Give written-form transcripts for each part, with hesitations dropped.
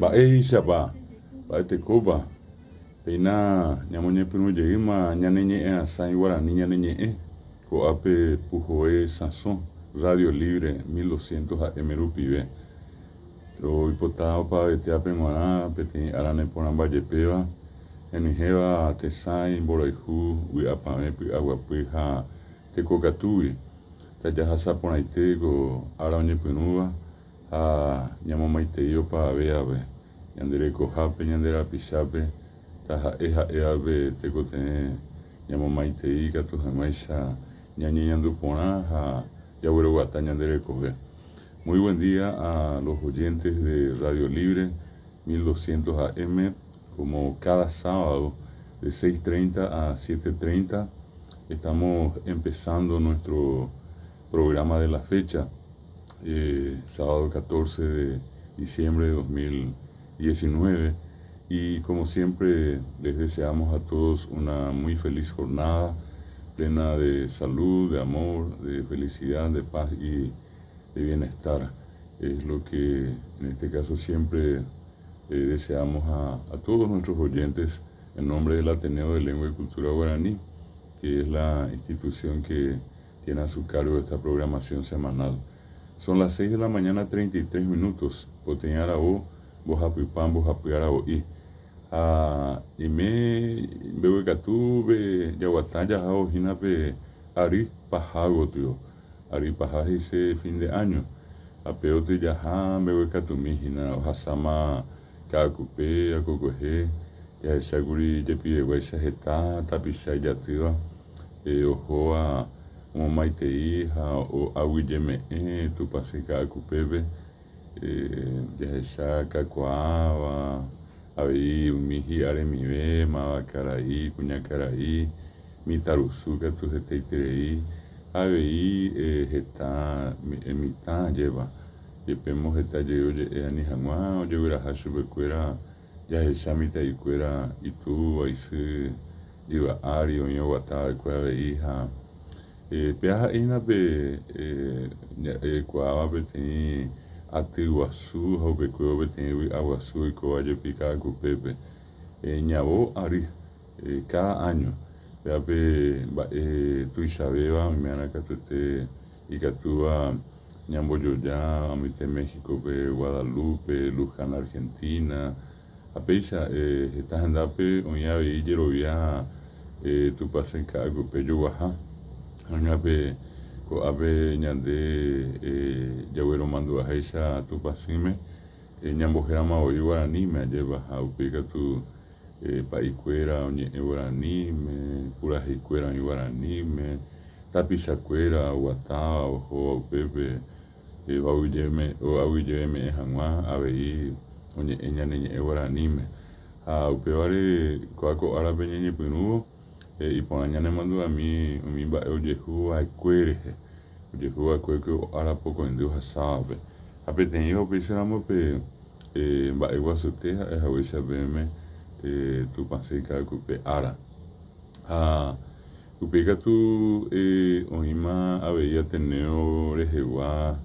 Mba'éichapa, mba'etekópa, péina ñamoñepyrũ jeýma ñane ñe'ẽ'asãi guarani ñane ñe'ẽ, ko'ápe Puhoe Sãso, Radio Libre 1200 AM rupive. Roipota opavetévape g̃uarã peteĩ ára neporãmbajepéva, henyhẽva tesãi, mborayhu, vy'apavẽ, py'aguapy ha tekokatúgui. Tajahasa porãite ko ára oñepyrũva ha ñamomaitei opavavévape, ñande rekohápe, ñande rapichápe, taha'e ha'évape tekotevẽ ñamomaitei ikatu hag̃uáicha ñañeñandu porã ha jagueroguata ñande rekove. Muy buen día a los oyentes de Radio Libre 1200 AM, como cada sábado de 6:30 a 7:30 estamos empezando nuestro programa de la fecha, sábado 14 de diciembre de 2019, y como siempre les deseamos a todos una muy feliz jornada, plena de salud, de amor, de felicidad, de paz y de bienestar. Es lo que en este caso siempre deseamos a todos nuestros oyentes en nombre del Ateneo de Lengua y Cultura Guaraní, que es la institución que tiene a su cargo esta programación semanal. Son las 6 de la mañana 33 minutos, poteĩ aravo, mbohapypa, mbohapy aravo'i. Ha ime mbeguekatúpe jaguata jahávo hína pe ary paha gotyo. Ary paha he'ise fin de año. Ha pe otyjaha mbeguekatumi hína ohasáma Ka'akupe, akokuehe, jahechákuri jepiveguáicha heta tapicha ijatýva ohóva omomaitei ha oaguyjeme'ẽ Tupãsy Ka'akupépe, jahecha kakuaáva, avei umi hi'aremivémava, karai, kuñakarai, mitãrusu katu hetaiterei, ha avei heta mitã ajépa. Jepémo heta jey oje'e ani hag̃ua ojegueraha chupekuéra jahecha mitã'ikuéra itúva, isy, jyva ári oĩ oguata va'ekue avei ha péa ha'e hína pe ja'ekuaáva peteĩ aty guasu ha upekuévo peteĩ vy'a guasu oikóva jepi Ka'akupépe ñavo ary káda áño. Péa pe mba'e tuichavéva oime'arã katuete ikatúva ñambojoja amoite México-pe, Guadalupe, Luján, Argentina, ha péicha heta hendápe oĩ avei jerovia Tupãsy Ka'akupe joguaha. Ág̃ape ko'ápe ñande jagueromandu'aháicha Tupãsýme ñambohérama voi guaraníme ajépa ha upéi katu pa'ikuéra oñe'ẽ guaraníme, puraheikuéra oĩ guaraníme, tapichakuéra oguatáva ohóva upépe oaguyjeveme'ẽ hag̃ua avei oñe'ẽ ñane ñe'ẽ guaraníme. Ha upévare kóa ko árape ñañepyrũvo iporã ñanemandu'ami umi mba'e ojehu va'ekue rehe, ojehu va'ekue ko ára pokõindy ohasávape. Ha peteĩva upéicharamo pe mba'e guasuete ha'e haguéicha peẽme Tupãsy Ka'akupe ára. Ha upéi katu oĩma avei Ateneo rehegua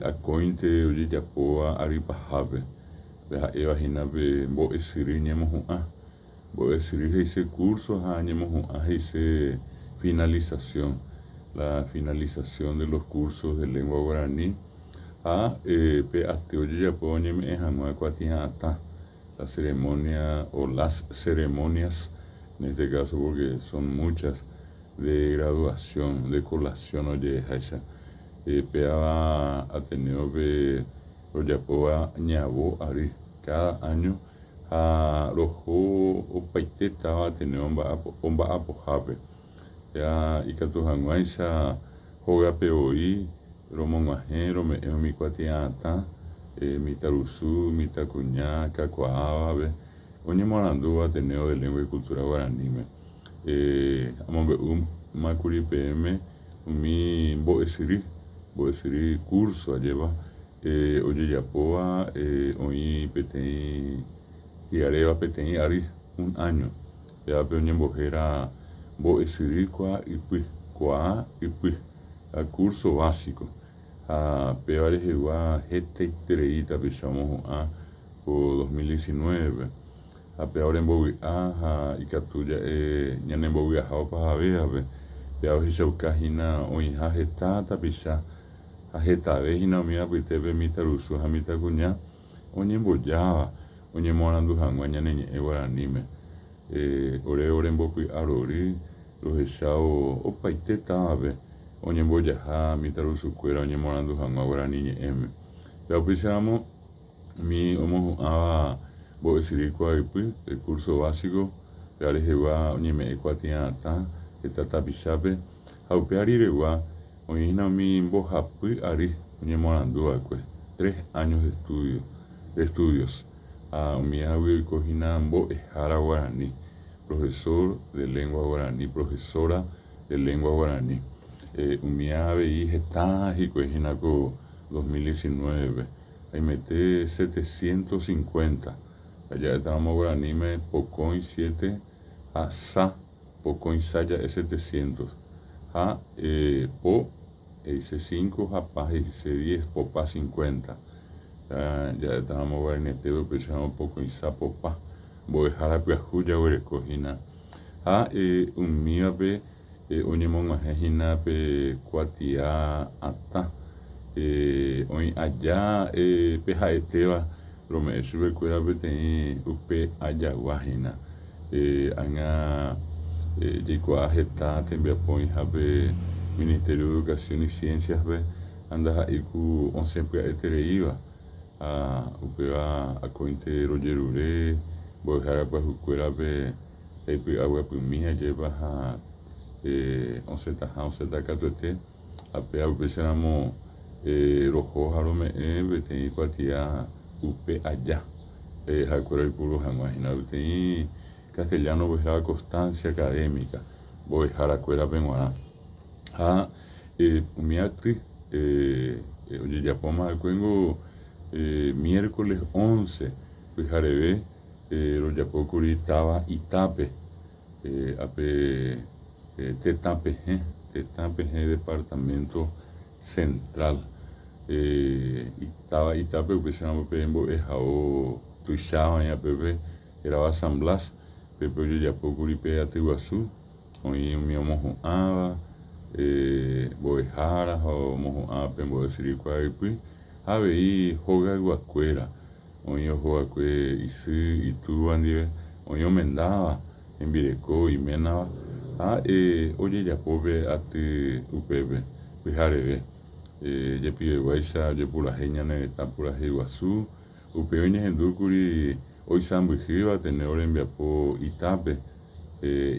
akóinte ojejapóva ary pahápe, pe ha'éva hína pe mbo'esyry ñemohu'ã. Mbo'esyry he'ise curso ha ñemohu'ã he'ise finalización, la finalización de los cursos de lengua guaraní ha pe aty ojejapo oñeme'ẽ hag̃ua kuatia'atã. La ceremonia o las ceremonias, en este caso porque son muchas, de graduación, de colación oje'eháicha. Péava Ateneo-pe rojapóva ñavo ary, cada año, ha roho opaite táva Ateneo omba'apohápe. Péva ikatu hag̃uáicha hógape voi romog̃uahẽ rome'ẽ umi kuatia'atã mitãrusu, mitãkuña, kakuaávape oñemoarandúva Ateneo de Lengua y Cultura Guaraníme. Amombe'úmakuri peẽme umi mbo'esyry, mbo'esyry curso ajépa ojejapóva oĩ peteĩ hi'aréva peteĩ ary, un año. Pévape oñembohéra mbo'esyry kuaa ypy, kuaa ypy, ha curso básico. Ha péva rehegua hetaiterei tapicha omohu'ã. Ko 2019-pe. Ha péva orembovy'a ha ikatu ja'e ñanembovy'aha opahavévape. Péva ohechauka hína oĩha heta tapicha ha hetave hína umi apytépe mitãrusu ha mitãkuña oñembojáva oñemoarandu hag̃ua ñane ñe'ẽ guaraníme. Ore orembopy'a rory rohechávo opaite távape oñembojaha mitãrusukuéra oñemoarandu hag̃ua guarani ñe'ẽme. Péva upéicharamo umi omohu'ãva mbo'esyry kuaaypy, pe curso básico, péva rehegua oñeme'ẽ kuatia'atã heta tapichápe ha upe ariregua oĩ hína umi mbohapy ary oñemoarandu va'ekue, tres años de estudio, de estudios, ha umívagui oiko hína mbo'ehára guarani, profesor de lengua guarani, profesora de lengua guarani. Umíva avei heta hikuái hína ko 2019-pe, haimete 750, ha ja'étaramo guaraníme pokõi siete ha sa, pokõi sa ja'e 700, ha po he'ise cinco ha pa he'ise diez, popa cincuenta. Ha ja'étaramo guaranietépe upéicharamo pokõi sa popa, mbo'ehára pyahu jaguereko hína. Ha umívape oñemog̃uahẽ hína pe kuatia atã oĩ aja pe ha'etéva rome'ẽ chupekuéra peteĩ upe ajagua hína. Ág̃a jaikuaa heta tembiapo oĩha pe Ministerio de Educación y Ciencias-pe ha ndaha'éi ku osẽ pya'etereíva ha upéva akóinte rojerure mbo'ehára pyahukuérape Jaipy'aguapymi ajépa ha osẽtaha osẽta katuete, ha péva upéicharamo roho ha rome'ẽ peteĩ kuatia upe aja ha'ekuéra oipuru hag̃ua hína peteĩ castellano ogueheráva constancia académica mbo'ehárakuérape g̃uarã. Ha umi aty ojejapóma va'ekuéngo miércoles once pyhareve Rojapókuri táva Itápe, ápe Tetãpehẽ, Tetãpehẽ Departamento Central. Táva Itápe upéicharamo pe mbo'ehao tuicháva oĩ apépe hérava San Blas, pépe ojejapókuri pe aty guasu, oĩ umi omohu'ãva mbo'ehára ha omohu'ãva pe mbo'esyry kuaaypy ha avei hogayguakuéra. Oĩ oho va'ekue isy, itúva ndive, oĩ omendáva, hembireko, iménava, ha ojejapo pe aty upépe, pyhareve. Jepiveguáicha ojepurahéi ñane retã purahéi guasu, upéi oñehendu kuri oisãmbyhýva Ateneo rembiapo itápe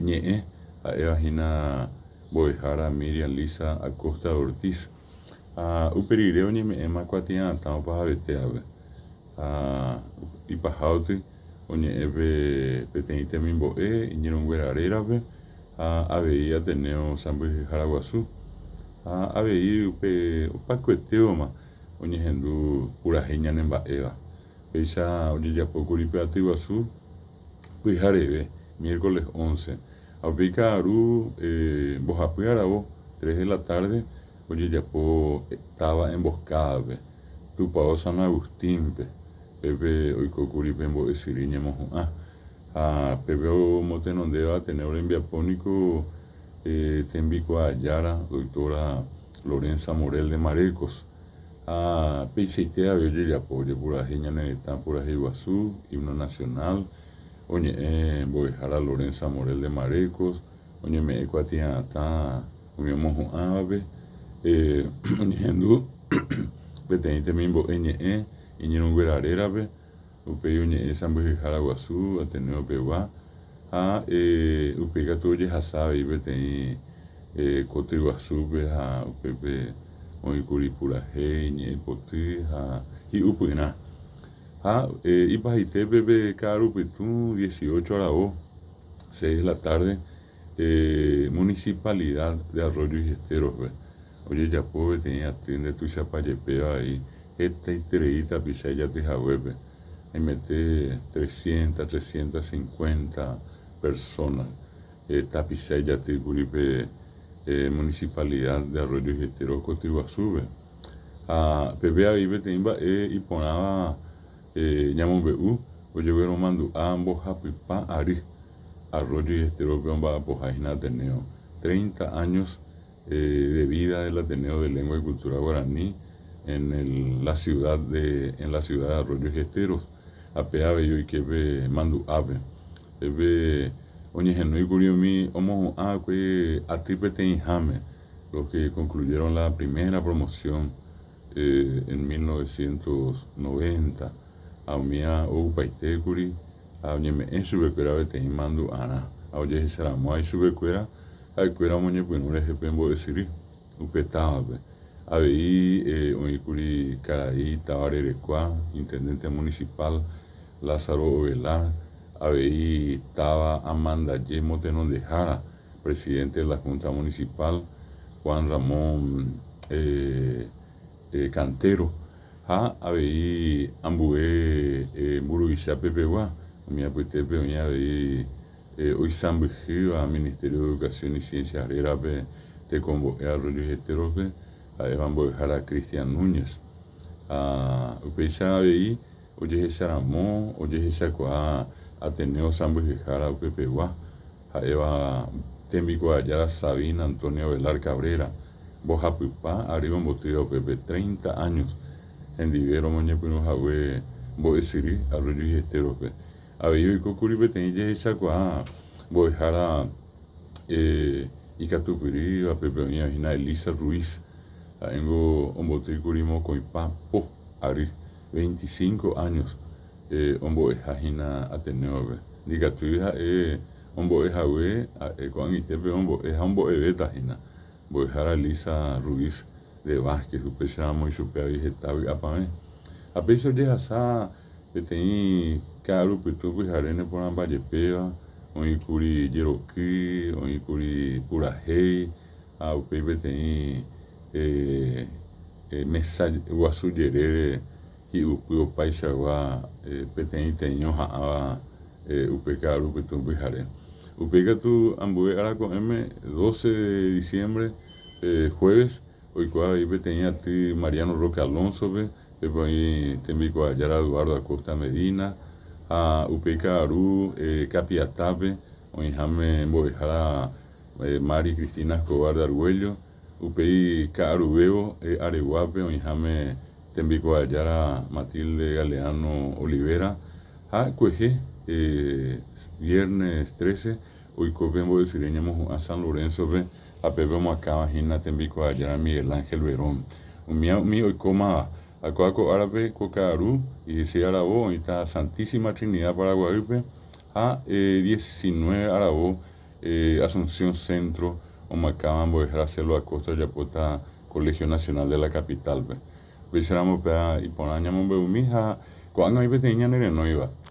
ñe'ẽ, ha'éva hína mbo'ehára Miriam Lisa Acosta Ortiz. Ha upe rire oñeme'ẽma kuatia'atã opahavetévape. Ha ipaháoty oñe'ẽ pe peteĩ temimbo'e iñirũnguéra rérape ha avei Ateneo sãmbyhyhára guasu. Ha avei upe opakuetévoma oñehendu purahéi ñanemba'éva. Péicha ojejapókuri pe aty guasu pyhareve, miércoles once. Ha upéi ka'aru mbohapy aravo, tres de la tarde, ojejapo táva Emboscada-pe, tupao San Agustín-pe, pépe oikókuri pe mbo'esyry ñemohu'ã. Ha pépe omotenondéva Ateneo rembiapo niko tembikuaajára doctora Lorenza Morel de Marecos. Ha peichaite avei ojejapo, ojepurahéi ñane retã purahéi guasu, himno nacional, Oñe'ẽ mbo'ehára Lorenza Morel de Marecos, oñeme'ẽ kuatia'atã umi omohu'ãvape, oñehendu peteĩ temimbo'e ñe'ẽ iñirũnguéra rérape, upéi oñe'ẽ sãmbyhyhára guasu Ateneo pegua ha upéi katu ojehasa avei peteĩ koty guasúpe ha upépe oĩkuri purahéi, ñe'ẽpoty ha hi'upyrã. Ha ipahaitépe pe ka'arupytũ dieciocho aravo, seis de la tarde, Municipalidad de Arroyo y Esteros-pe, ojejapo peteĩ aty ndetuichapa jepéva avei hetaiterei tapicha ijaty haguépe, haimete trescientas, trescientas cincuenta personas tapicha ijatýkuri pe Municipalidad de Arroyo y Esteros kotyguasúpe. Ha peve avei peteĩ mba'e iporãva. Ñamombe'u ojegueromandu'a mbohapypa ary Arroyo y Estero-pe omba'apoha hína Ateneo, treinta años de vida del Ateneo de Lengua y Cultura Guaraní en el la ciudad de en la ciudad de Arroyo y Esteros, ha pe avei oike pe mandu'ápe. Pépe oñehenóikuri umi omohu'ãkue aty peteĩháme, los que concluyeron la primera promoción en 1990, ha umíva oupaitékuri ha oñeme'ẽ chupekuéra peteĩ mandu'arã ha ojehecharamo'ã ichupekuéra ha'ekuéra omoñepyrũ rehe pe mbo'esyry upe távape. Avei oĩkuri karai táva rerekua, intendente municipal, Lázaro Ovelar, avei táva amandaje motenondehára, presidente de la Junta Municipal, Juan Ramón Cantero, ha avei ambue mburuvicha pepegua, umi apytépe oĩ avei oisãmbyhýva Ministerio de Educación y Ciencias rérape tekombo'e Arroyo y Esteros-pe, ha'éva mbo'ehára Cristian Núñez. Ha upéicha avei ojehecharamo ojehechakuaa Ateneo sãmbyhyhára upepegua, ha'éva tembikuaajára Sabina Antonia Ovelar Cabrera, mbohapypa ary ombotýva upépe treinta años, hendive romoñepyrũ hague mbo'esyry Arroyo y Esteros-pe. Avei oikókuri peteĩ jehechakuaa mbo'ehára ikatupyrýva pépe oĩva hína Elisa Ruiz, ha'éngo ombotýkuri mokõipa po ary, veinticinco años, ombo'eha hína Ateneo-pe. Ndikatúi ha'e ombo'e hague, ha'e ko'ag̃aitépe ombo'e ha ombo'evéta hína. Mbo'ehára Elisa Ruiz de Vázquez, upéicharamo ichupe avei heta vy'apavẽ. Ha péicha ojehasa peteĩ ka'arupytũ pyhare neporãmba jepéva, oĩkuri jeroky, oĩkuri purahéi ha upéi peteĩ mesa guasu jerére hi'upy opaichagua peteĩteĩ oha'ãva upe ka'aru pytũ pyhare. Upéi katu ambue ára ko'ẽme, doce de diciembre, jueves, oiko avei peteĩ aty Mariano Roque Alonso-pe, pépe oĩ tembikuaajára Eduardo Acosta Medina, ha upéi ka'aru Capiatá-pe oĩháme mbo'ehára Mari Cristina Escobar de Argüello, Upéi ka'aruvévo Areguápe oĩháme tembikuaajára Matilde Galeano Olivera ha kuehe viernes trece oiko pe mbo'esyry ñemohu'ã San Lorenzo-pe ha pépe omoakãva hína tembikuaajára Miguel Ángel Verón. Umíva umi oikómava ha kóva ko árape ko ka'aru dieciséis aravo oĩta Santísima Trinidad Paraguaýpe ha diecinueve aravo Asunción Centro omoakãva mbo'ehára Selva Acosta ojapóta Colegio Nacional de la Capital-pe. Upéicharamo upéva iporã ñamombe'umi ha ko'ág̃a oĩ peteĩ ñanerenóiva.